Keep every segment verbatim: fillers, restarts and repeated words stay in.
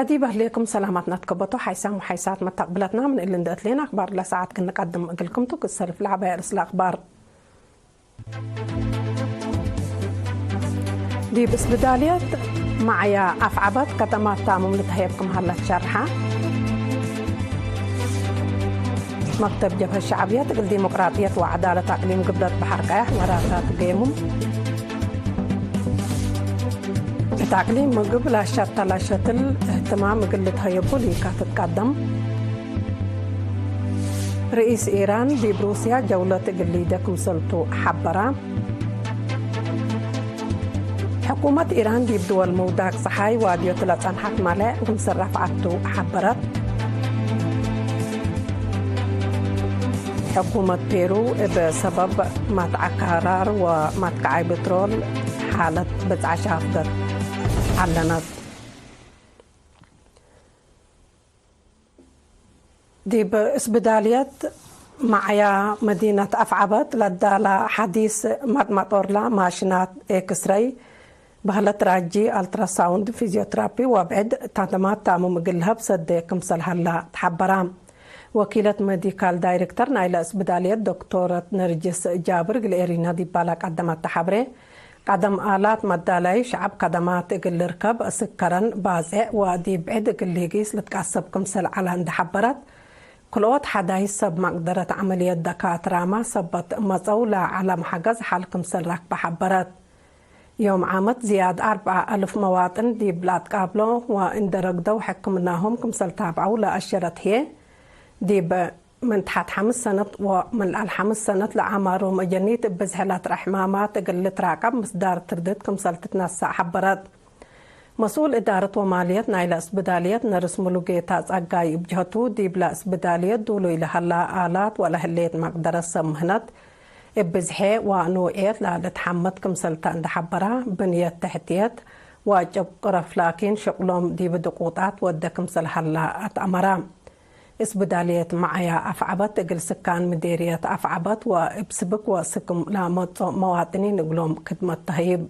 ዲብ አህሌኩም ሰላማትና ትከበቶ ሓይሳም ወሓይሳት መተቅብለትና፣ ምን እሊ እንዴ እትሌን አክባር ለሰዓት ክንቀድም እግልኩም ቱ። ክሰልፍ ለዐባይ አርእስ ለአክባር። ዲብ እስብዳልየት መዓያ አፍዐበት ከደማት ታምም ልትሀየብ ክም ሀለ ትሸርሐ። መክተብ ጀብሀት ሸዕብየት እግል ዲሞቅራጥየት ወዐዳለት አቅሊም ግብለት በሐር ቀያሕ ወራታት ገይሙም። እት አቅሊም ምግብ ለአሸተለ ሸትል እህትማም እግል ልትሀየቡ ሊካ ትትቀደም። ርኢስ ኢራን ዲብ ሩስያ ጀውለት እግል ሊደ ክምሰልቱ ሐበራ። ሕኩመት ኢራን ዲብ ድወል ምውዳቅ ጸሓይ ዋድዮት ለጸንሐት ማሌዕ ክምሰል ረፍዐቱ ሐበረት። ሕኩመት ፔሩ እብ ሰበብ ማትዓ ካራር ወማትከዓይ ብትሮል ሓለት ብጽዓ ሻፍገት ዐለነት። ዲብ እስብዳልየት መዓያ መዲነት አፍዐበት ለዳላ ሐዲስ መጥመጦርላ ማሽናት ኤክስረይ፣ በህለት ራጂ፣ አልትራሳውንድ፣ ፊዚዮትራፒ ወብዕድ ታተማት ታምም እግል ለሀብ ሰዴ ክምሰል ሀላ ተሐበራ። ወኪለት መዲካል ዳይሬክተር ናይለ እስብዳልየት ዶክቶረት ነርጅስ ጃብር እግል ኤሪና ዲባላ ቀደመት ተሐብሬ፣ ቀደም አላት መዳላይ ሸዐብ ከደማት እግል ልርከብ፣ ስከረን ባጼዕ ወዲብ ብዕድ እግል ሊጊስ ልትቃሰብ ክምሰል ዐለ እንዴ ሐበረት፣ ክልኦት ሐዳይስ ሰብ መቅደረት ዐመልየት ደካትራመ ሰበት መጸው ለዐለም ሐገዝ ሐል ክምሰል ረክበ ሐበረት። ዮም ዓመት ዝያድ አርበዕ አልፍ መዋጥን ዲብ ለአትቃብሎ ወእንዴ ረግደው ሕክምናሆም ክምሰል ታብዐው ለአሸረት ህዬ፣ ዲብ ምን ተሐት ሐምስ ሰነት ወምን ለዐል ሐምስ ሰነት ለአማሮም አጀኒት እብ ብዝሕ ለአትርአ ሕማማት እግል ልትራቀብ ምስዳር ትርድት ክምሰል ትትነሰእ ሐበረት። መስኡል እዳረት ወማልየት ናይለ እስብዳልየት ነርስ ሙሉጌታ ጸጋይ እብ ጀህቱ፣ ዲብለ እስብዳልየት ዱሉይ ለሀላ አላት ወለህሌት መቅደረት ሰብ ምህነት እብ ብዝሐ ወኖዕየት ለልትሐመድ ክምሰልተ እንዴ ሐበራ፣ ብንየት ተሕትየት ወጨብቅ ረፍ ላኪን ሽቅሎም ዲብ ድቁጣት ወደ ክምሰል ሀላ አትአመራ። እስብዳልየት መዓያ አፍዐበት እግል ስካን ምዴርየት አፍዐበት ወእብ ስብክ ወስክም ለመጽኦ መዋጥኒን እግሎም ክድመት ተህይብ።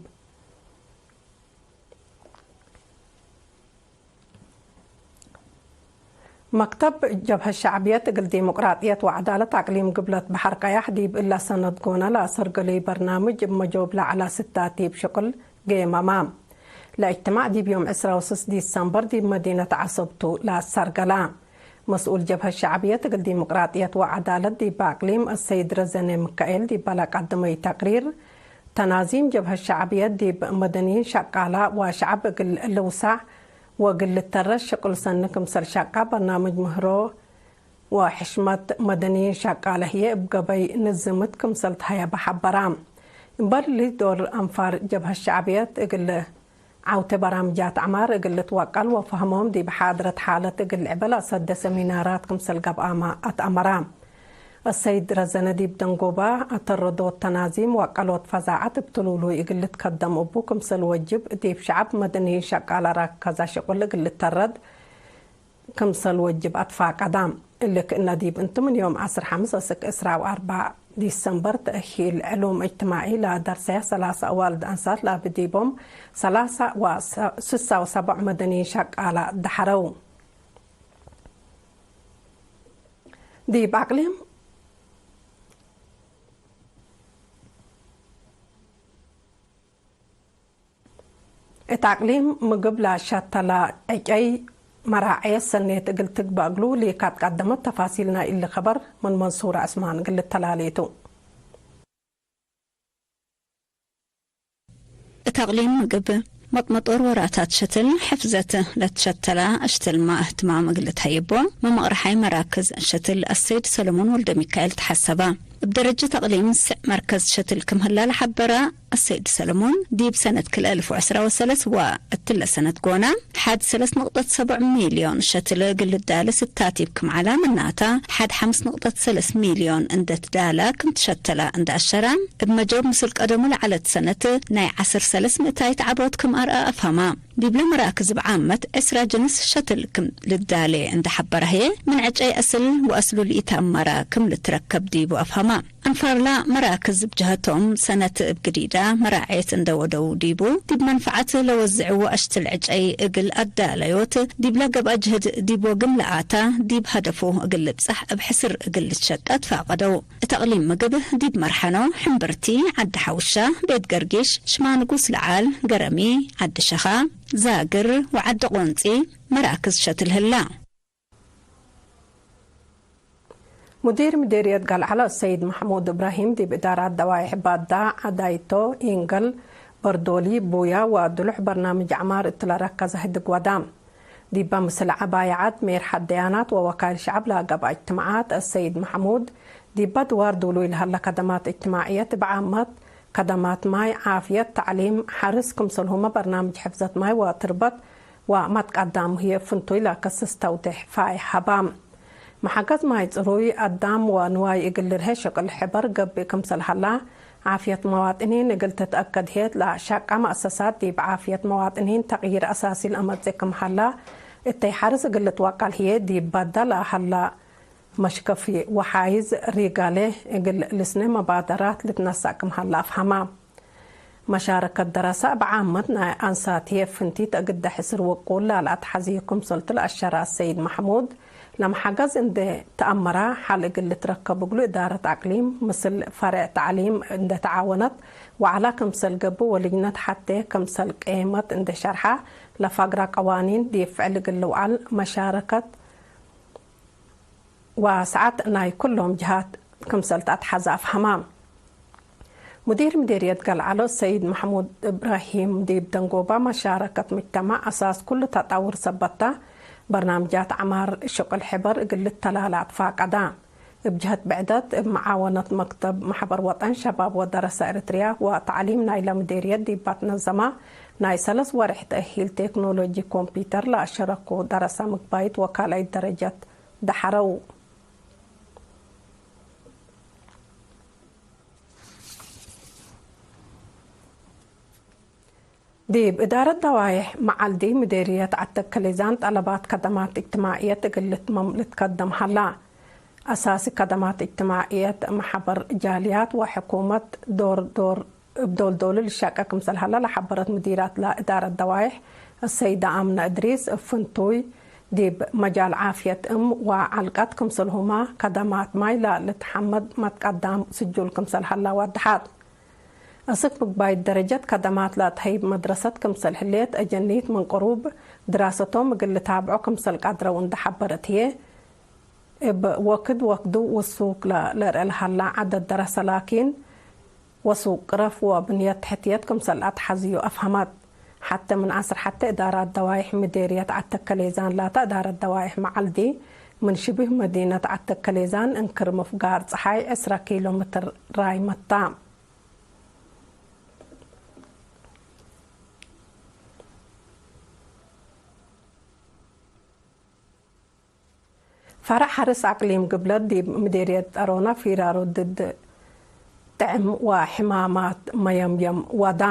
መክተብ ጀብሀት ሸዕብየት እግል ዲሞቅራጥየት ወዐዳለት አቅሊም ግብለት በሐር ቀያሕ ዲብ እለ ሰነት ጎነ ለአሰርገለዩ በርናምጅ እብ መጆብለ ዐለ ስታቲብ ሽቅል ገየመመ። ለእጅትማዕ ዲብ ዮም ዕስራ ወስስ ዲሰምበር ዲብ መዲነት ዐሰብ ቱ ለአሰርገለ። መስኡል ጀብሀት ሸዕብየት እግል ዲሞቅራጥየት ወዐዳለት ዲብ አቅሊም አሰይድ ረዘነ ምካኤል ዲበ ለቀደመዩ ተቅሪር፣ ተናዚም ጀብሀት ሸዕብየት ዲብ መደንይን ሸቃላ ወሸዐብ እግል ልውሳዕ ወእግል ልተረስ ሽቅል ሰኒ ክምሰል ሸቃ በርናምጅ ምህሮ ወሕሽመት መደንይን ሸቃለ ህዬ እብ ገበይ ንዝምት ክምሰል ተሀየበ ሐበራ። እምበል እሊ ዶር አንፋር ጀብሀት ሸዕብየት እግል ዐውቴ በራምጃት ዐማር እግል ልትወቀል ወፈህሞም ዲብ ሓድረት ሓለት እግል ልዕበ ለአሰደ ሰሚናራት ክምሰል ገብአመ አትአመረ። አሰይድ ረዘነ ዲብ ደንጎበ አተረዶት ተናዚም ወቀሎት ፈዛዐት እብ ትሉሉይ እግል ልትከደም እቡ ክምሰል ወጅብ ዲብ ሸዐብ መደንይን ሸቃለ ረከዘ ሽቁል እግል ልተረድ ክምሰል ወጅብ አትፋቀዳ። እሊ ክእነ ዲብ እንቱ ምን ዮም ዐስር ሐምስ እስክ ዕስራ ወአርበዕ ዲሰምበር ተእሂል ዕሉም እጅትማዒ ለደርሰ ሰላሰ አዋልድ አንሳት ለአቢ ዲቦም ሰላሰ ወስሳ ወሰብዕ መደንይን ሸቃለ ደሐረው። ዲብ አቅሊም እት አቅሊም ምግብ ለሸተለ ዕጨይ መራዐየት ሰኔት እግል ትግበእ እግሉ ሊካት ቀደመት። ተፋሲል ናይ እሊ ከበር ምን መንሱር ዐስማን እግል ልተላሌ ቱ። እት አቅሊም ምግብ መጥመጦር ወራታት ሸትል ሕፍዘት ለትሸተለ አሽትልመ እህትማም እግል ልትሀይቦ መመቅረሓይ መራክዝ ሸትል አሰይድ ሰለሞን ወልደሚካኤል ተሐሰበ። እብ ደረጀት አቅሊም ስዕ መርከዝ ሸትል ክም ህላ ለሐበረ አሰይድ ሰለሞን፣ ዲብ ሰነት ክልኤ አልፍ ወዕስራ ወሰለስ ወእትለ ሰነት ጎነ፣ ሐድ ሰለስ ነቅጠት ሰብዕ ሚልዮን ሸትል እግል ልዳለ ስታቲብ ክም ዐለ፣ ምናተ ሐድ ሐምስ ነቅጠት ሰለስ ሚልዮን እንዴ ትዳለ ክም ትሸተለ እንዴ አሸረ፣ እብ መጆብ ምስል ቀደሙ ለዐለት ሰነት ናይ ዐስር ሰለስ ምእታይት ዐቦት ክም አርአ አፍሀመ። ዲብለ መራክዝ እብ ዓመት ዕስራ ጅንስ ሸትል ክም ልዳሌ እንዴ ሐበረ ህዬ፣ ምን ዕጨይ አስል ወአስሉ ለኢተአመረ ክም ልትረከብ ዲቡ አፍሀመ። አንፋርለ መራክዝ እብ ጀሀቶም፣ ሰነት እብ ግዲደ መራዐየት እንደ ወደው ዲቡ፣ ዲብ መንፈዐት ለወዝዕዎ አሽትል ዕጨይ እግል አዳለዮት፣ ዲብለ ገብአ ጅህድ ዲብ ወግም ለአታ፣ ዲብ ሀደፉ እግል ልብጸሕ እብ ሕስር እግል ልትሸቀ ትፋቀደው። እት አቅሊም ምግብ ዲብ መርሐኖ፣ ሕምብርቲ፣ ዐዲ ሐውሻ፣ ቤት ገርጊሽ፣ ሽማንጉስ ለዓል፣ ገረሚ፣ ዐዲ ሸኻ፣ ዛግር ወዐዲ ቆንጺ መራክዝ ሸትል ህላ። ሙዲር ምዴርየት ገልዐሎ ሰይድ መሕሙድ እብራሂም ዲብ እዳራት ደዋይሕ ባዳ፣ ዐዳይቶ፣ ኢንገል፣ በርዶሊ፣ ቡያ ወዱሉሕ በርናምጅ ዐማር እት ለረከዘ ህድግ ወዳ። ዲበ ምስል ዐባይ ዐድ፣ ሜርሐት ደያናት ወወካይል ሸዐብ ለገብአ እጅትማዓት፣ አሰይድ መሕሙድ ዲበ ድዋር ዱሉይ ለሀለ ከደማት እጅትማዕየት እብ ዓመት፣ ከደማት ማይ፣ ዓፍየት፣ ተዕሊም፣ ሐርስ፣ ክምሰልሁመ በርናምጅ ሕፍዘት ማይ ወትርበት ወመትቀዳሙ ህዬ ፍንቱይ ለክስስ ተውዴሕ ፋይ ሀባ። መሐገዝ ማይ ጽሩይ፣ አዳም ወንዋይ እግል ልርሄ ሽቅል ሕበር ገብእ ክምሰል ሀላ፣ ዓፍየት መዋጥኒን እግል ትትአከድ ህዬ፣ ለሸቀ መአሰሳት ዲብ ዓፍየት መዋጥኒን ተቅይር አሳሲ ለአመጽእ ክም ሀላ፣ እተይ ሐርስ እግል ልትወቀል ህዬ፣ ዲብ ባዳ ለሀላ መሽከፊ ወሓይዝ ሪጋሌ እግል ልስነ መባደራት ልትነሰእ ክም ሀላ አፍሀማ። መሻረከት ደረሰ እብ ዓመት ናይ አንሳት ህዬ ፍንቲት እግደ ሕስር ወቁል ላለአትሐዝዩ ክምሰልቱ ለአሸረ አሰይድ መሕሙድ፣ ለመሐገዝ እንዴ ተአመረ ሐል እግል ልትረከብ እግሉ እዳረት አቅሊም ምስል ፈሬዕ ተዕሊም እንዴ ተዓወነት ወዐላ ክምሰል ገብእ ወልጅነት ሐቴ ክምሰል ቄመት እንዴ ሸርሐ፣ ለፈግረ ቀዋኒን ዲብ ፍዕል እግል ልውዐል መሻረከት ዋስዐት ናይ ኩሎም ጀሃት ክምሰል ተአትሐዘ አፍሀማ። ሙዲር ምዴርየት ገልዐሎ ሰይድ መሕሙድ እብራሂም ዲብ ደንጎባ መሻረከት ሙጅተማዕ አሳስ ኩሉ ተጠውር ሰበት ተ፣ በርናምጃት ዐማር ሽቅል ሕበር እግል ልተላለ አትፋቀዳ። እብ ጀህት ብዕደት፣ እብ መዓወነት መክተብ መሕበር ወጠን ሸባብ ወደረሰ ኤረትርያ ወተዕሊም ናይለ ምዴርየት ዲብ አትነዘማ ናይ ሰለስ ወሬሕ ተእሂል ቴክኖሎጂ ኮምፒተር ለአሸረኩ ደረሰ ምግባይት ወካልአይት ደረጀት ደሐረው። ዲብ እዳረት ደዋይሕ መዓልዲ ምዴርየት ዐድ ተከሌዛን ጠለባት ከደማት እጅትማዕየት እግል ልትመም ልትከደም ሀላ። አሳሲ ከደማት እጅትማዕየት፣ መሐበር ጃልያት ወሕኩመት ዶር ዶር እብ ዶል-ዶሉ ልሸቄ ክምሰል ሀለ ለሐበረት ሙዲራት ለእዳረት ደዋይሕ አሰይደ አምነ እድሪስ፣ እብ ፍንቱይ ዲብ መጃል ዓፍየት እም ወዐልቀት ክምሰልሁመ ከደማት ማይ ለልትሐመድ መትቀዳም ስጁል ክምሰል ሀለ ወደሐት። አስክ ምግባይት ደረጀት ከደማት ለአትሀይብ መድረሰት ክምሰል ህሌት፣ አጀኒት ምን ቅሩብ ድራሰቶም እግል ልታብዖ ክምሰል ቀድረው እንዴ ሐበረት ህዬ፣ እብ ወክድ ወክዱ ውሱክ ለ-፣ ለርኤ ለሀላ ዐደድ ደረሰ ላኪን፣ ወሱቅ ቅረፍ ወብንየት ተሕትየት ክምሰል አትሐዝዩ አፍሀመት። ሐቴ ምን ዐስር ሐቴ እዳራት ደዋይሕ ምዴርየት ዐድ ተከሌዛን ላተ እዳረት ደዋይሕ መዐልዲ፣ ምን ሽብህ መዲነት ዐድ ተከሌዛን እንክር ምፍጋር ጸሓይ ዕስረ ኪሎ ምትር ራይመት ተ። ፈረዕ ሐርስ አቅሊም ግብለት ዲብ ምዴርየት ጠሮና ፊራሮ ድድ ጥዕም ወሕማማት መየምየም ወዳ።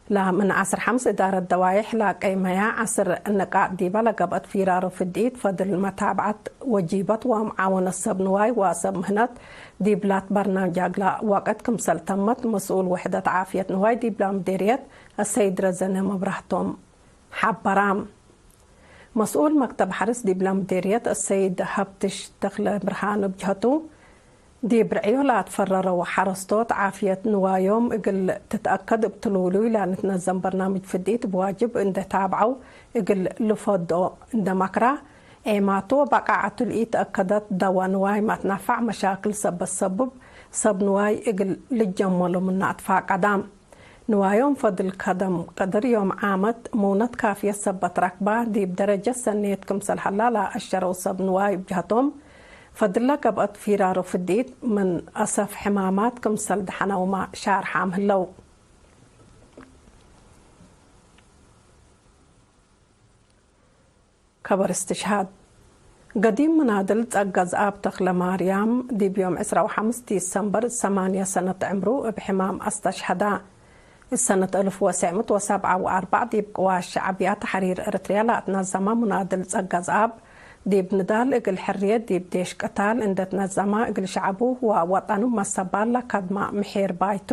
ለምን ዐስር ሐምስ እዳረት ደዋይሕ ለቀይመያ ዐስር ንቃጥ ዲበ ለገብአት ፊራሮ ፍድኢት ፈድል መታብዐት ወጂበት ወመዓወነት ሰብ ንዋይ ወሰብ ምህነት ዲብ ላት በርናምጅ አግላ ወቅት ክምሰል ተመት መስኡል ውሕደት ዓፍየት ንዋይ ዲብላ ምዴርየት አሰይድ ረዘነ መብራህቶም ሐበራ። መስኡል መክተብ ሐርስ ዲብለ ምዴርየት አሰይድ ሀብትሽ ተክለ ብርሃን እብ ጀህቱ፣ ዲብ ርዕዮ ለአትፈረረው ሐረስቶት ዓፍየት ንዋዮም እግል ትትአከድ እብ ትሉሉይ ለልትነዘም በርናምጅ ፍድኢት እብ ዋጅብ እንዴ ታብዐው እግል ልፈድኦ እንዴ መክራ፣ ዔማቱ ወበቃዐቱ ለኢተአከደት ደወ ንዋይ መትናፋዕ መሻክል ሰበት ሰብብ፣ ሰብ ንዋይ እግል ልጀመሎ ምነ አትፋቀዳ። ንዋዮም ፈድል ከደም ቀድር ዮም ዓመት ሙነት ካፍየት ሰበት ረክባ፣ ዲብ ደረጀት ሰኔት ክምሰል ሀላ ለአሸረው ሰብ ንዋይ እብ ጀህቶም፣ ፈድለ ገብአት ፊራሮ ፍዲት ምን አሰፍ ሕማማት ክምሰል ደሐነውመ ሻርሓም ህለው። ከበር እስትሽሃድ። ገዲም ምናድል ጸጋ ዘአብ ተክለማርያም፣ ዲብ ዮም ዕስራ ወሐምስ ዲሰምበር ሰማንየ ሰነት ዕምሩ እብ ሕማም አስተሽሀዳ። እት ሰነት አልፍ ወትሰዕ ምእት ወሰብዓ ወአርበዕ ዲብ ቅዋት ሸዕብያ ተሕሪር ኤረትርያ ለአትነዘመ ምናድል ጸጋ ዘአብ፣ ዲብ ንዳል እግል ሕርየት ዲብ ዴሽ ቅታል እንዴ ትነዘመ፣ እግል ሸዐቡ ወወጠኑ መሰባል ለከድመ ምሒር ባይቱ።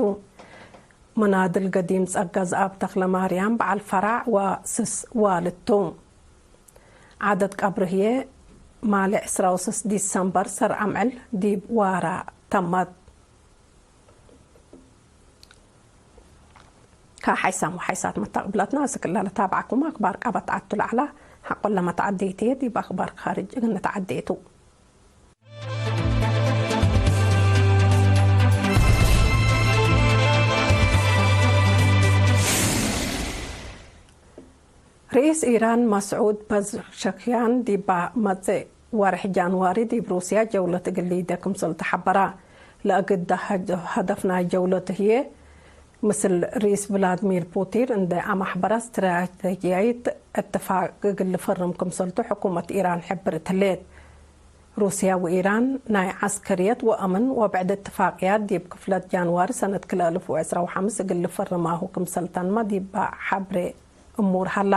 መናድል ገዲም ጸጋ ዘአብ ተክለማርያም በዐል ፈራዕ ወስስ ዋልድ ቱ። ዓደት ቀብሩ ህዬ ማሌ ዕስራ ወስስ ዲሰምበር ሰር አምዕል ዲብ ዋራ ተመት። ከሓይሳም ወሓይሳት መተቅብለትና፣ እስክ እለ ለታብዓኩም አክባር ቀበት ዐቱ ለዐላ ሐቆለ መትዐዴ ቴ፣ ዲብ አክባር ካርጅ እግል ንትዐዴ ቱ። ርኢስ ኢራን መስዑድ ፐዘሽክያን ዲብ መጽእ ወርሕ ጃንዋሪ ዲብ ሩስያ ጀውለት እግል ሊደ ክምሰል ተሐበረ። ለእግል ሀደፍ ናይ ጀውለት ህዬ፣ ምስል ርኢስ ቭላድሚር ፑቲን እንዴ አማሕበረ ስትራተጅያይት እትፋቅ እግል ልፈርም ክምሰልቱ ሕኩመት ኢራን ሕብርት ህሌት። ሩስያ ወኢራን ናይ ዐስከርየት ወአምን ወብዕድ እትፋቅያት ዲብ ክፍለት ጃንዋሪ ሰነት ክልኤ አልፍ ወዕስራ ወሐምስ እግል ልፈርማሁ ክምሰል ተንመ ዲበ ሐብሬ እሙር ሀላ።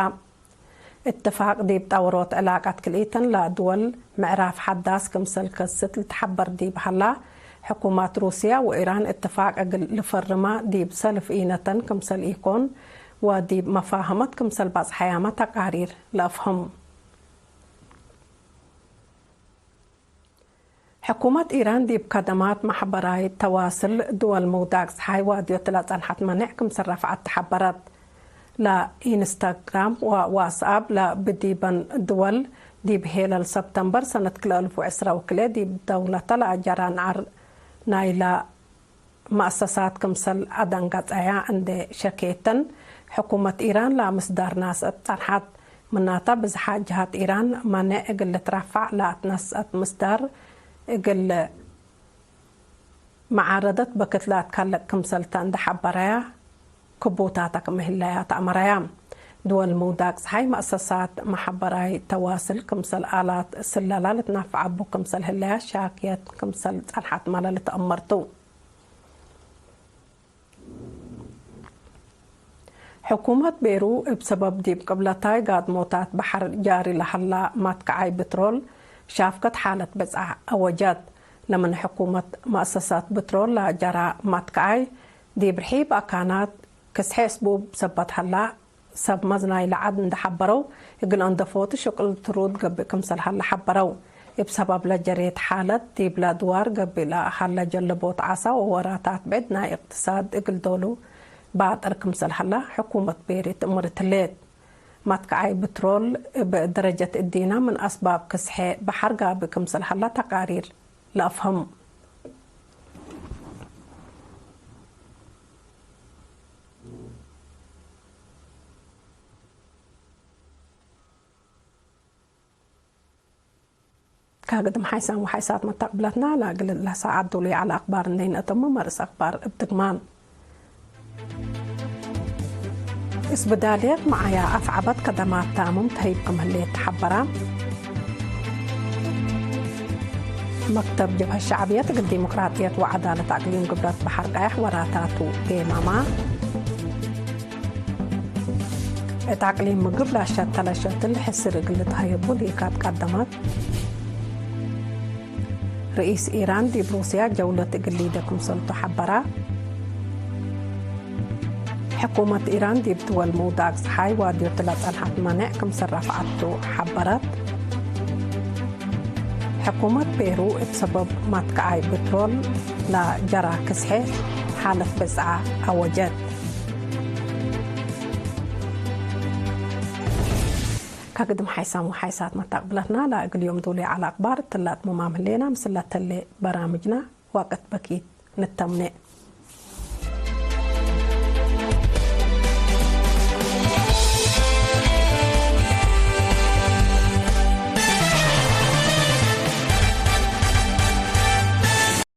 እትፋቅ ዲብ ጠወሮት ዕላቀት ክልኢተን ለድወል ምዕራፍ ሐዳስ ክምሰል ከስት ልትሐበር ዲብ ሀላ፣ ሕኩማት ሩስያ ወኢራን እትፋቅ እግል ልፈርማ ዲብ ሰልፍ ኢነተን ክምሰል ኢኮን ወዲብ መፋህመት ክምሰል ባጽሐያመ ተቃሪር ለአፍህም። ሕኩመት ኢራን ዲብ ከደማት መሕበራይ ተዋስል ድወል ምውዳቅ ጸሓይ ዋድዮት ለጸንሐት መኔዕ ክምሰል ረፍዐት ተሐበረት። ለኢንስታግራም ወዋትስአፕ ለብዲበን ድወል ዲብ ሄለል ሰብተምበር ሰነት ክልኤ አልፍ ወዕስራ ወክልኤ ዲብ ደውለተ ለአጀራ ነዐር ናይለ መአሰሳት ክምሰል አደንገጸያ እንዴ ሸኬተን፣ ሕኩመት ኢራን ለምስዳር ናስአት ጸንሐት። ምናተ፣ ብዝሓ ጀሃት ኢራን መኔዕ እግል ልትረፈዕ ለአትነስአት ምስዳር እግል መዓረደት በክት ለአትከለቅ ክምሰልተ እንዴ ሐበረያ፣ ክቡታተ ክም ህለያ ተአመረያ። ድወል ምውዳቅ ጸሓይ መአሰሳት መሐበራይ ተዋስል ክምሰል አላት ስለላ ልትናፈዕ አቡ ክምሰል ህለያ ሻክየት ክምሰል ጸንሐትመ ለልትአመር ቱ። ሕኩመት ቤሩ እብ ሰበብ ዲብ ቅብለታይ ጋድሞታት በሐር ጃሪ ለሀላ ማትከዓይ ብትሮል ሻፍከት ሓለት ብጽዓ አወጀት። ለምን ሕኩመት መአሰሳት ብትሮል ለጀራ ማትከዓይ ዲብ ርሒብ አካናት ክስሐ እስቡብ ሰበት ሀላ፣ ሰብ መዝናይ ለዐድ እንዴ ሐበረው፣ እግል አንደፎቱ ሽቅል ትሩድ ገብእ ክምሰል ሀለ ሐበረው። እብ ሰበብ ለጀሬት ሓለት፣ ዲብለ ድዋር ገብእ ለሀለ ጀለቦት ዓሳ ወወራታት ብዕድ ናይ እቅትሳድ እግል ዶሉ ባጥር ክምሰል ሀለ፣ ሕኩመት ቤሪ ትእምር ትሌት። መትከዓይ ብትሮል እብ ደረጀት እዲና ምን አስባብ ክስሐ በሐር ጋብእ ክምሰል ሀለ ተቃሪር ለአፍህም። ከግድም ሓይሳም ወሓይሳት መተቅብለትና ለእግል ለሰዓት ዱሉይ ዐለ አክባር እንዴ ነአተምም፣ መርእስ አክባር እብ ድግማን። እስብዳልየት መዓያ አፍዐበት ከደማት ታምም ተህይብ ክም ህሌት ተሐበራ። መክተብ ጀብሀት ሸዕብየት እግል ዲሞቅራጥየት ወዐዳለት አቅሊም ግብለት በሐር ቃየሕ ወራታቱ ቤማማ። እት አቅሊም ምግብ ለአሸተለ ሸትል ሕስር እግል ልትሀየቡ ሊካት ቀደመት። ርኢስ ኢራን ዲብ ሩስያ ጀውለት እግል ሊደ ክምሰልቱ ሐበራ። ሕኩመት ኢራን ዲብ ድወል ምውዳቅ ጸሓይ ዋድዮት ለጸንሐት መኔዕ ክምሰል ረፍዐቱ ሐበረት። ሕኩመት ፔሩ እብ ሰበብ ማትከዓይ ብትሮል ለጀራ ክስሐ ሓለት ብጽዓ አወጀት። ከግድም ሓይሳም ወሓይሳት መተቅብለትና ለእግል ዮም ዱሌ ዐለ አክባር እትለ አትመማም ህሌና። ምስለ ተሌ በራምጅና ወቅት በኪት ንተምኔ።